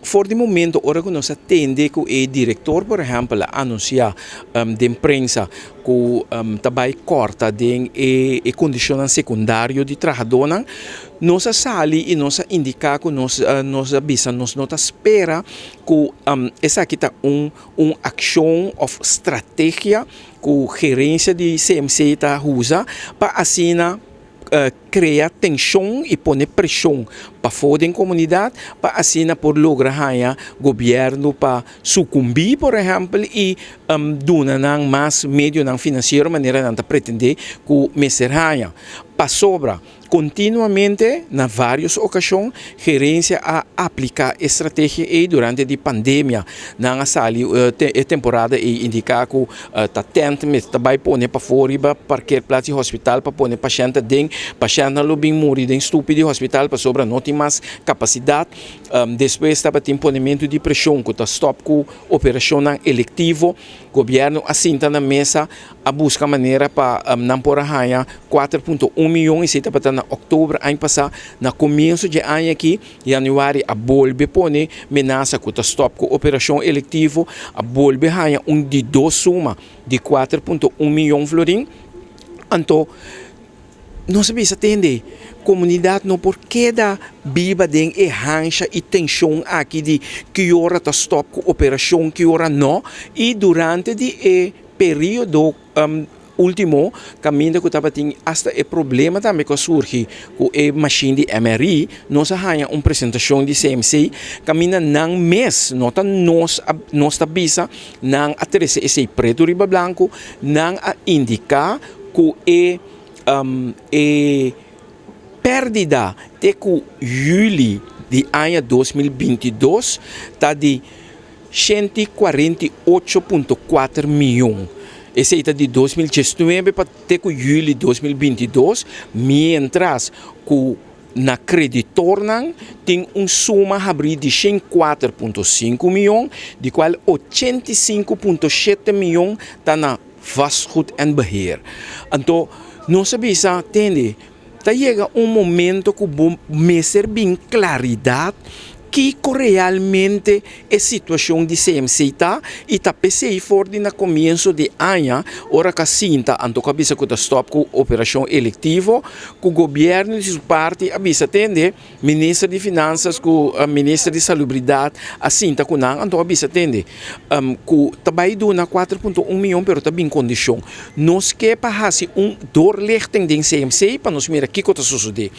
For di momento ora ku nos a tende ku e direktor, por ehèmpel, a anunsiá den prensa ku ta bai kòrta den e kondishonnan sekundario di trahadónan, nos a sali i nos a indiká ku nos a bisa nos no ta spera ku esaki ta un akshon òf strategia ku gerensia di CMC ta usa pa asina krea tenshon i pone preshon pafó den komunidat pa asina por logra haña gobièrnu pa sukumbí, por ehèmpel, i duna nan mas medionan finansiero manera nan ta pretendé ku mester haña. Pasobra kontinuamente na vários okashon gerensia a apliká e strategia ei durante di pandemia. Nan a sali e temporada ei indiká ku ta tent mester ta bai pone pafó riba parkeerplaats di hospital pa pone pashènt aden. Pashèntnan lo bin muri den stupi di hospital pasobra no tin mas kapasidat. Despues tabatin ponementu di preshon ku ta stòp ku operashonnan elektivo. Gobièrnu a sinta na mesa, a buska manera pa nan por a haña 4,1 mion. Esei tabata na òktober aña pasá. Na komienso di e aña aki, yanüari, a bolbe pone menasa ku ta stòp ku operashon elektivo, a bolbe haña un di dos suma di 4,1 mion florin. Anto nos a bisa: tende, komunidat no por keda biba den e hansha i tenshon aki di ki ora ta stòp ku operashon, ki ora no. I durante di e periodo último kaminda ku tabatin hasta e problema tambe ku a surgi ku e machine di MRI, nos a haña un presentashon di CMC kaminda nan mes, no ta nos, nos ta bisa, nan a trese esei pretu riba blanku. Nan a indiká ku e pérdida te ku yüli di aña 2022 ta di 148,4 mion. Esei ta di 2019 pa te ku yüli 2022, mientras ku na kreditornan tin un suma habrí di 104,5 mion, di kual 85,7 mion ta na vastgoed en beheer. Anto, nos a bisa: tende, ta yega un momento ku mester bin klaridat kiko realmente e situashon di CMC ta. I ta p'esei for di na komienso di aña, ora ku a sinta, anto ku a bisa ku ta stòp ku operashon elektivo, ku gobièrnu di su parti a bisa: tende, minister di Finansa ku minister di Salubridat a sinta ku nan, anto a bisa: tende, ku ta bai duna 4,1 mion, pero ta bin kondishon. Nos ke pa hasi un doorlichting den CMC pa nos mira kiko ta susedé.